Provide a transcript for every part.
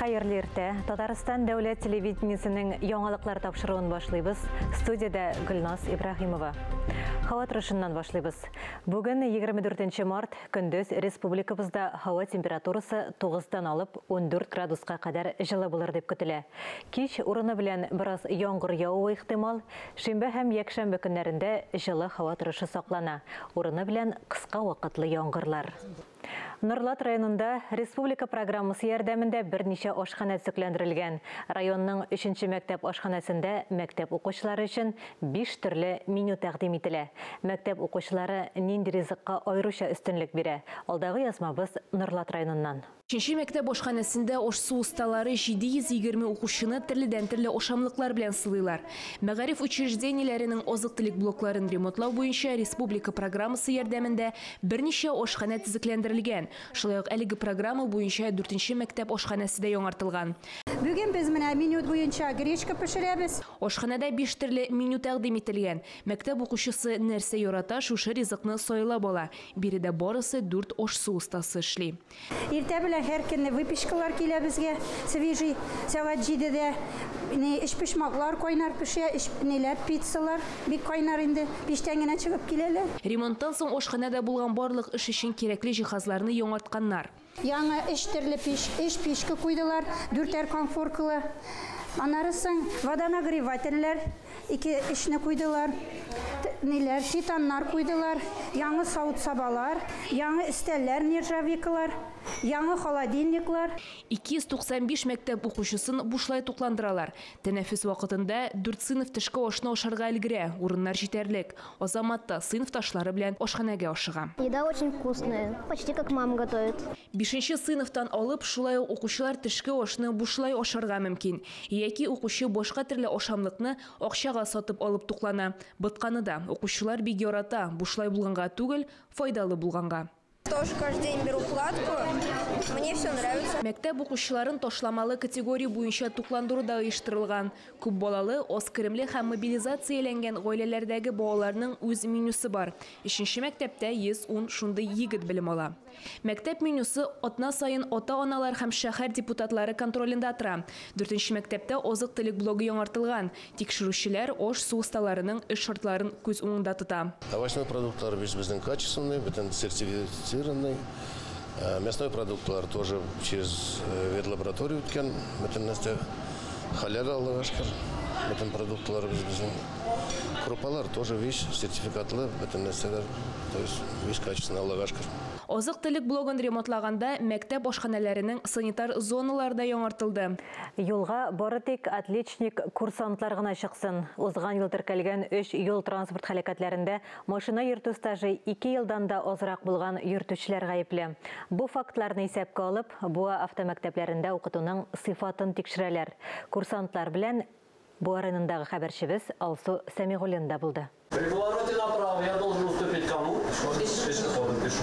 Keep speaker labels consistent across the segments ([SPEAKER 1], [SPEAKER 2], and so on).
[SPEAKER 1] Хәерле иртә. Татарстан дәүләт телевидениесенең яңалыклар тапшыруын башлыйбыз. Студиядә Гөлназ Ибраһимова. Һава торышыннан башлыйбыз. Бүген 24 март көндез республикабызда һава температурасы 9-дан алып 14 градуска кадәр җылы булыр дип көтелә. Кич урыны белән бераз яңгыр явуы ихтимал. Шимбә һәм якшәмбе көннәрендә җылы һава торышы саклана. Урыны белән кыска вакытлы яңгырлар. Норлат районында республика программасы ярдәмендә берничә ашханә төзекләндерелгән. Районның 3нче мәктәп ашханәсендә мәктәп укучылары өчен 5 төрле меню тәкъдим ителә. Мәктәп укучылары нинди ризыкка аеруча өстенлек бирә? Алдагы язмабыз Норлат районыннан.
[SPEAKER 2] 3нче мәктәп ашханәсендә аш-су осталары 720 укучыны төрледән-төрле ашамлыклар белән сылыйлар. Мәгариф учреждениеләренең азык-төлек блокларын ремонтлау буенча республика программасы ярдәмендә берничә ашханә төзекләндерелгән. Шулай ук әлеге программа буенча 4нче мәктәп ашханәсе дә яңартылган.
[SPEAKER 3] Бүген без менә меню буенча гречка пешерәбез.
[SPEAKER 2] Ашханәдә 5 төрле меню тәкъдим ителгән. Мәктәп укучысы нәрсә ярата, шушы ризыкны сайлап ала. Биредә барысы 4 аш-су остасы эшли.
[SPEAKER 3] Иртә белән һәр көнне выпечкалар килә безгә, свежий, сәгать 7-дә. Эчпочмаклар кайнар пешә, ниләр, пиццалар бик кайнар инде, пичтән генә чыгып киләләр.
[SPEAKER 2] Ремонттан соң ашханәдә булган барлык эш өчен кирәкле җиһазларны яңартканнар.
[SPEAKER 3] Яңа 3 төрле пич, 3 пичка куйдылар, 4 конфоркалы. Аннары соң водонагревательләр 2-3-не куйдылар. Ниләр, титаннар куйдылар, яңа савыт-сабалар, яңа өстәлләр, нержавейкалар, яңа холодильниклар.
[SPEAKER 2] 295 мәктәп укучысын бушлай тукландыралар. Тәнәфес вакытында 4 сыйныф төшке ашны ашарга өлгерә, урыннар җитәрлек. Азамат та сыйныфташлары белән ашханәгә ашыга.
[SPEAKER 4] Еда очень вкусная, почти как мама готовит.
[SPEAKER 2] 5нче сыйныфтан алып шулай ук укучылар төшке ашны бушлай ашарга мөмкин. Яки укучы башка төрле ашамлыкны акчага сатып алып туклана. Ботканы да укучылар бик ярата, бушлай булганга түгел, файдалы булганга.
[SPEAKER 5] Тоже каждый день беру платку, мне все нравится.
[SPEAKER 2] Мәктәп укучыларын ташламалы категория буенча тукландыру да оештырылган. Күп балалы, аз керемле һәм мобилизацияләнгән гаиләләрдәге балаларның үз менюсы бар. 3нче мәктәптә 110 шундый егет белем ала. Мәктәп менюсы атна саен ата-аналар һәм шәһәр депутатлары контролендә тора. 4нче мәктәптә азык-төлек блогы яңартылган. Тикшерүчеләр аш-су осталарының эш шартларын күз уңында тота.
[SPEAKER 6] Овощной продуктлар безнең качественный, бөтен сертифицированный. Мясной продуктлар тоже через ветлабораторию үткән, бөтен нәрсә халял, Аллага шөкер. Бөтен продуктлар безнең. Крупалар тоже весь сертификатлы, бөтен нәрсәләр, то есть весь качественный, Аллага шөкер.
[SPEAKER 2] Азык-төлек блогын ремонтлаганда мәктәп ашханәләренең санитар зоналары да яңартылды.
[SPEAKER 1] Юлга бары тик отличник курсантлар гына чыксын. Узган ел теркәлгән 3 юл транспорт һәлакәтләрендә машина йөртү стажы 2 елдан да азрак булган йөртүчеләр гаепле. Бу фактларны исәпкә алып, Буа автомәктәпләрендә укытуның сыйфатын тикшерәләр. Курсантлар белән Буа районындагы хәбәрчебез Алсу Сәмигуллина да булды.
[SPEAKER 7] При повороте направо я должен уступить кому?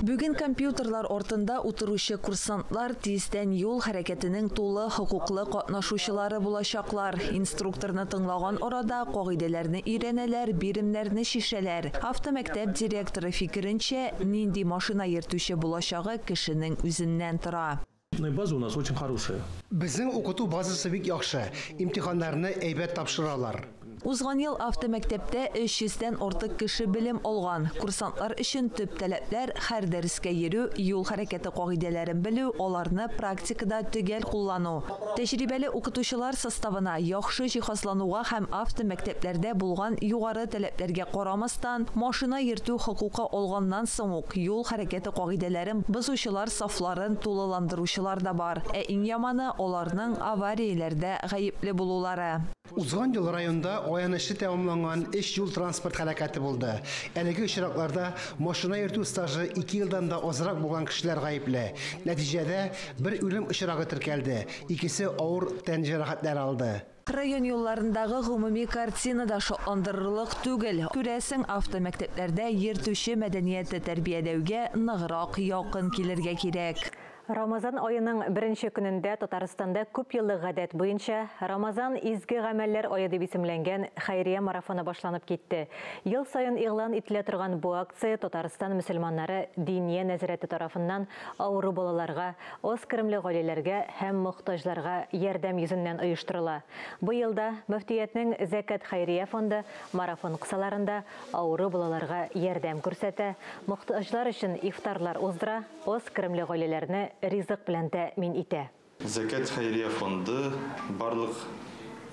[SPEAKER 8] Бүген компьютерлар артында утыручы курсантлар тиздән юл хәрәкәтенең тулы хокуклы катнашучылары булачаклар. Инструкторны тыңлаган арада кагыйдәләрне өйрәнәләр, биремнәрне чишәләр. Автомәктәп директоры фикеренчә, нинди машина йөртүче булачагы кешенең үзеннән тора.
[SPEAKER 9] База у нас очень хорошая.
[SPEAKER 10] Безнең укыту базасы бик яхшы. Имтиханнарны әйбәт тапшыралар.
[SPEAKER 8] Узган ел автомәктәптә 300-дән артык кеше белем алган. Курсантлар өчен төп таләпләр һәр дәрескә йөрү, юл хәрәкәте кагыйдәләрен белү, аларны практикада төгәл куллану. Тәҗрибәле укытучылар составына яхшы җиһазлануга һәм автомәктәпләрдә булган югары таләпләргә карамастан, машина йөртү хокукы алганнан соң ук юл хәрәкәте кагыйдәләрен бозучылар сафларын тулыландыручылар да бар. Ә иң яманы аларның аварияләрдә гаепле булулары.
[SPEAKER 10] Узган ел районда аянычлы тәмамланган 3 юл транспорт һәлакәте булды. Әлеге очракларда машина йөртү стажы 2 елдан да азрак булган кешеләр гаепле. Нәтиҗәдә бер үлем очрагы теркәлде, икесе авыр тән җәрәхәтләре алды.
[SPEAKER 8] Район юлларындагы гомуми картина да шатландырырлык түгел. Күрәсең, автомәктәпләрдә йөртүче мәдәнияте тәрбияләүгә ныграк якын килергә кирәк.
[SPEAKER 1] Рамазан аеның беренче көнендә Татарстанда күп еллык гадәт буенча Рамазан изге гамәлләр ае дип исемләнгән хәйрия марафоны башланып китте. Ел саен игълан ителә торган бу акция Татарстан мөселманнары Диния нәзарәте тарафыннан авыру балаларга, аз керемле гаиләләргә һәм мохтаҗларга ярдәм йөзеннән оештырыла. Бу елда мөфтиятнең Зәкят хәйрия фонды марафон кысаларында авыру балаларга ярдәм күрсәтә, мохтаҗлар өчен ифтарлар уздыра, аз керемле гаиләләрне ризык белән тәэмин итә.
[SPEAKER 11] Зәкят хәйрия фонды барлык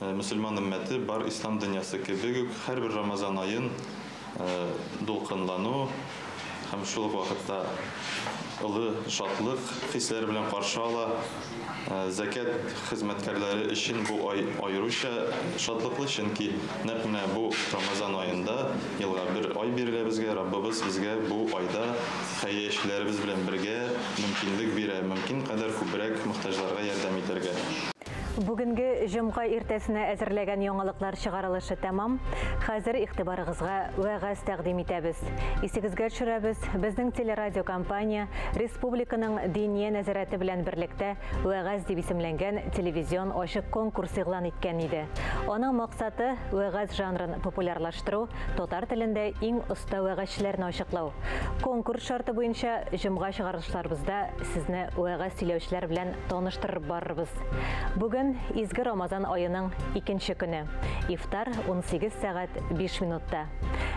[SPEAKER 11] мөселман өммәте, бар ислам дөньясы кебек үк һәрбер Рамазан аен дулкынлану һәм шул ук вакытта олы шатлык хисләре белән каршы ала. Зәкят хезмәткәрләре өчен бу ай аеруча шатлыклы, чөнки нәкъ менә бу Рамазан аенда елга бер ай бирелә безгә, Раббыбыз безгә бу айда хәйриячеләребез белән бергә мөмкинлек бирә, мөмкин кадәр күбрәк мохтаҗларга ярдәм итәргә.
[SPEAKER 1] Бүгенге җомга иртәсенә әзерләгән яңалыклар чыгарылышы тәмам. Хәзер игътибарыгызга вәгазь тәкъдим итәбез. Исегезгә төшерәбез, безнең телерадиокомпания республиканың Диния нәзарәте белән берлектә Вәгазь дип исемләнгән телевизион ачык конкурс игълан иткән иде. Аның максаты вәгазь жанрын популярлаштыру, татар телендә иң оста вәгазьчеләрне ачыклау. Конкурс шарты буенча җомга чыгарылышларыбызда сезне вәгазь сөйләүчеләр белән таныштырып барырбыз. Бүген изге Рамазан аеның икенче көне. Ифтар 18 сәгать 5 минутта.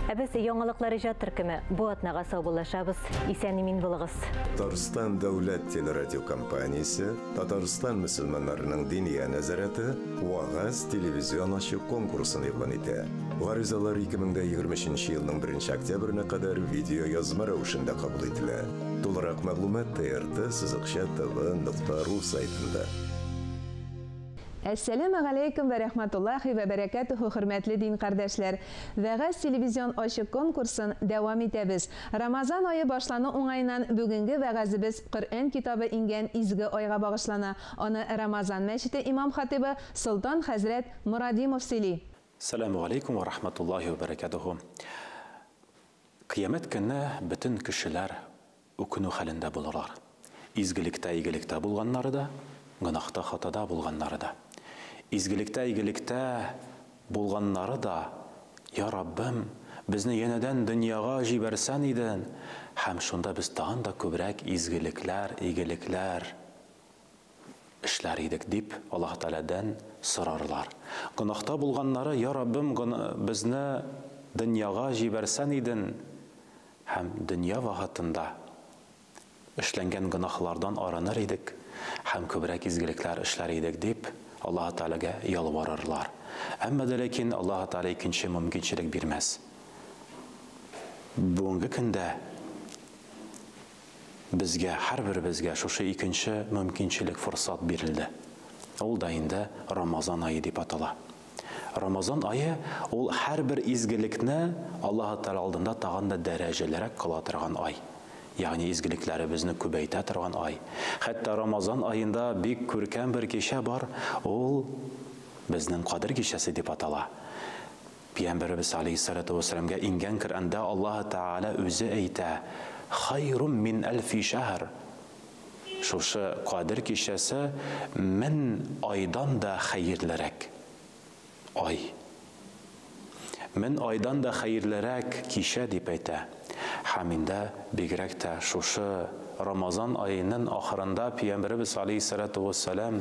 [SPEAKER 1] Ә без яңалыклар иҗат төркеме бу атнага саубуллашабыз. Исән-имин булыгыз.
[SPEAKER 12] Татарстан дәүләт телерадиокомпаниясе, Татарстан мөселманнарының Диния нәзарәте Вагаз телевизион ачык конкурсын игълан итә. Гаризалар 2023 елның 1 октябренә кадәр видеоязма рәвешендә кабул ителә. Тулырак мәгълүмат trt-tv.ru сайтында.
[SPEAKER 13] Әссәламү галәйкүм вә рәхмәтуллаһи вә бәрәкәтүһү, хөрмәтле дин кардәшләр. Вәгазь телевизион ачык конкурсын дәвам итәбез. Рамазан ае башлану уңаеннан бүгенге вәгазебез Коръән китабы иңгән изге айга багышлана. Аны Рамазан мәчете имам хатибы Солтан хәзрәт Морадимов сөйли.
[SPEAKER 14] Сәламү галәйкүм вә рәхмәтуллаһи вә бәрәкәтүһү. Кыямәт көнне бөтен кешеләр үкенү хәлендә булырлар. Изгелектә игелектә булганнары да, гөнаһта хатада булганнары да. Изгелектә игелектә булганнары да, Я Раббым, безне янәдән дөньяга җибәрсән идең, һәм шунда без тагын да күбрәк изгелекләр, игелекләр эшләр идек дип Аллаһ Тәгаләдән сорарлар. Гөнаһта булганнары, Я Раббым, безне дөньяга җибәрсән идең, һәм дөнья вакытында эшләнгән гөнаһлардан арыныр идек һәм күбрәк изгелекләр эшләр идек дип Аллаһ Тәгаләгә ялварырлар. Әмма дә ләкин Аллаһ Тәгалә икенче мөмкинчелек бирмәс. Бүгенге көндә безгә, һәрберебезгә шушы икенче мөмкинчелек, форсат бирелде. Ул да инде Рамазан ае дип атала. Рамазан ае ул һәрбер изгелекне Аллаһ Тәгалә алдында тагын да дәрәҗәлерәк кыла торган ай. Ягъни изгелекләребезне күбәйтә торган ай. Хәтта Рамазан аенда бик күркәм бер кичә бар, ул безнең Кадер кичәсе дип атала. Пәйгамбәребез алейһиссалату вассаламга иңгән Коръәндә Аллаһ Тәгалә үзе әйтә: Хайрум мин әлфи шәһр. Шушы Кадер кичәсе 1000 айдан да хәерлерәк. Ай. 1000 айдан да хәерлерәк кичә дип әйтә. Һәм инде бигрәк тә шушы Рамазан аеның ахырында Пәйгамбәребез алейһиссалату вассалам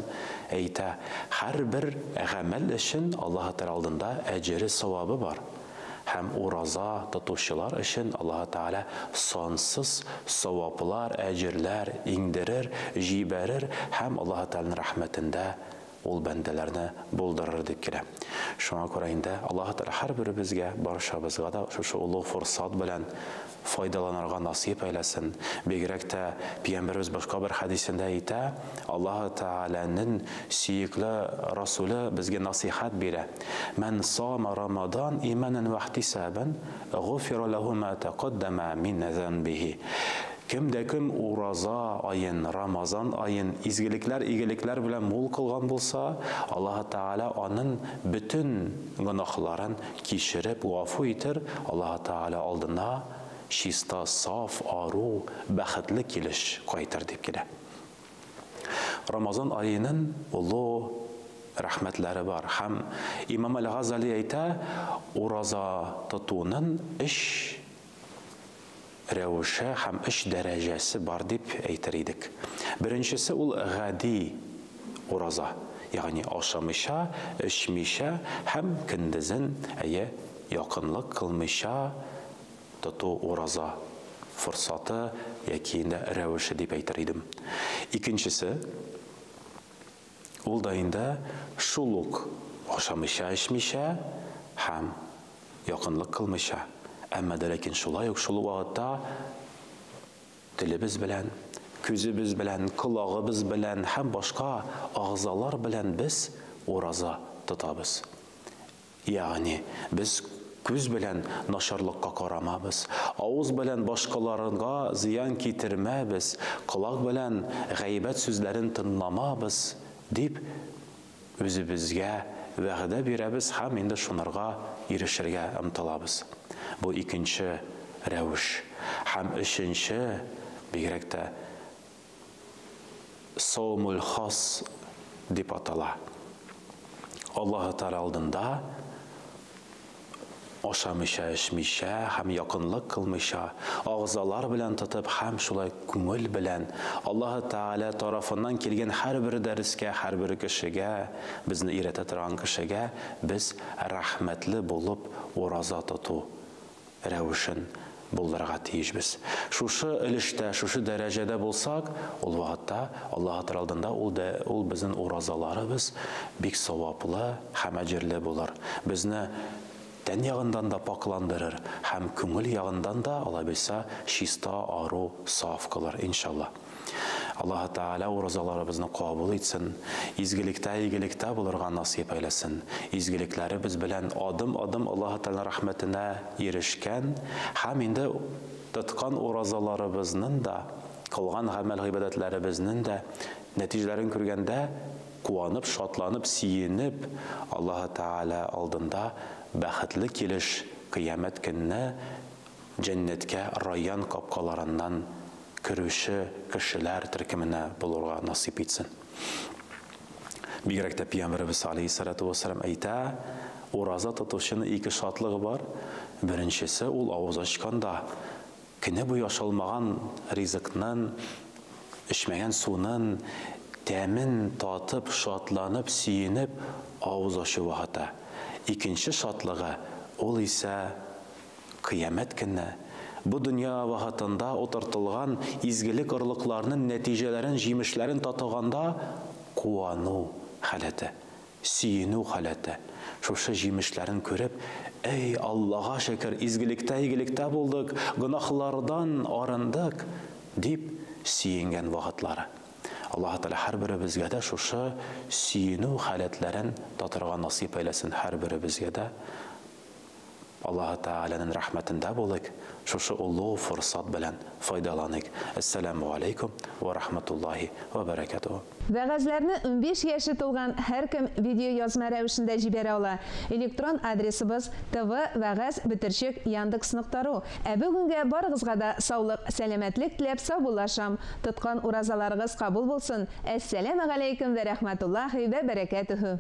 [SPEAKER 14] әйтә: һәрбер гамәл өчен Аллаһ Тәгалә алдында әҗере, савабы бар. Һәм ураза тотучылар өчен Аллаһ Тәгалә сансыз саваплар, әҗерләр иңдерер, җибәрер һәм Аллаһ Тәгаләнең рәхмәтендә ул бәндәләрне булдырыр дип килә. Шуңа күрә инде Аллаһ Тәгалә һәрберебезгә, барчабызга да шушы олуг форсат белән файдаланырга насыйп әйләсен. Бигрәк тә Пәйгамбәребез башка бер хәдисендә әйтә, Аллаһ Тәгаләнең сөекле Расулы безгә насыйхат бирә. Мән сама Рамадан иманан ва ихтисабан, гуфира лаху ма тақаддама мин занбихи. Кем дә кем ураза аен, Рамазан аен изгелекләр, игелекләр белән мул кылган булса, Аллаһ Тәгалә аның бөтен гөнаһларын кичереп, гафу итер, Аллаһ Тәгалә алдына чиста, саф, ару, бәхетле килеш кайтыр дип килә. Рамазан аенын олы рәхмәтләре бар. Һәм Имам Әл-Газали әйтә, ураза тотунын өч рәвеше һәм өч дәрәҗәсе бар дип әйтер идек. Беренчесе ул гади ураза, ягъни ашамыйча, эчмичә һәм көндезен, әйе, якынлык кылмыйча тоту ураза форсаты яки инде рәвеше дип әйтер идем. Икенчесе, ул да инде шул ук ашамыйча, эчмичә һәм якынлык кылмыйча, әмма дә ләкин шулай ук шул вакытта телебез белән, күзебез белән, колагыбыз белән һәм башка агъзалар белән без ураза тотабыз. Ягъни без күз белән начарлыкка карамабыз, авыз белән башкаларга зыян китермәбез, колак белән гайбәт сүзләрен тыңламабыз дип үзебезгә вәгъдә бирәбез һәм инде шунарга ирешергә омтылабыз. Бу икенче рәвеш. Һәм өченче, бигрәк тә саумул хас дип атала. Аллаһы Тәгалә алдында ашамыйча, эчмичә һәм якынлык кылмыйча, агъзалар белән тотып һәм шулай күңел белән Аллаһы Тәгалә тарафыннан килгән һәрбер дәрескә, һәрбер кешегә, безне өйрәтә торган кешегә без рәхмәтле булып ураза тоту рәвешен булдырырга тиешбез. Шушы өлештә, шушы дәрәҗәдә булсак, ул вакытта Аллаһы Тәгалә алдында ул да ул безнең уразаларыбыз бик саваплы һәм әҗерле булыр. Безне тән ягындан да пакландырыр һәм күңел ягындан да Алла бирсә чиста, ару, саф кылыр, иншалла. Аллаһы Тәгалә уразаларыбызны кабул итсен, изгелектә, игелектә булырга насыйп әйләсен. Изгелекләребез белән адым-адым Аллаһы Тәгалә рәхмәтенә ирешкән һәм инде тоткан уразаларыбызның да, кылган гамәл-гыйбадәтләребезнең дә нәтиҗәләрен күргәндә куанып, шатланып, сөенеп, Аллаһы Тәгалә алдында бәхетле килеш кыямәт көнне җәннәткә райян капкаларыннан керүче кешеләр төркеменә булырга насыйп итсен. Бигрәк тә Пәйгамбәребез алейһиссалату вассалам әйтә, ураза тотучының ике шатлыгы бар. Беренчесе, ул авыз ачканда көне буе ашалмаган ризыкның, эчмәгән суның тәмен татып, шатланып, сөенеп авыз ачу вакыты. Икенче шатлыгы, ул исә кыямәт көнне бу дөнья вакытында утыртылган изгелек орлыкларының нәтиҗәләрен, җимешләрен татыганда куану халәте, сөенү халәте. Шушы җимешләрен күреп, эй, Аллага шөкер, изгелектә, игелектә булдык, гөнаһлардан арындык, дип сөенгән вакытлары. Аллаһ Тәгалә һәрберебезгә дә шушы сөенү халәтләрен татырга насыйп әйләсен һәрберебезгә дә. Аллаһ Тәгаләнең рәхмәтендә булыйк, шушы олуг форсат белән файдаланыйк. Әссәламү алейкум ва рахматуллаһи ва бәрәкәтүһ.
[SPEAKER 13] Вәгазьләрне 15 яше тулган һәркем видеоязма рәвешендә җибәрә ала. Электрон адресыбыз tv бөтерчек яндекс.ру. Ә бүгенгә барыгызга да саулык, сәламәтлек теләп саубуллашам. Тоткан уразаларыгыз кабул булсын. Әссәламү алейкум ва рахматуллаһи ва бәрәкәтүһ.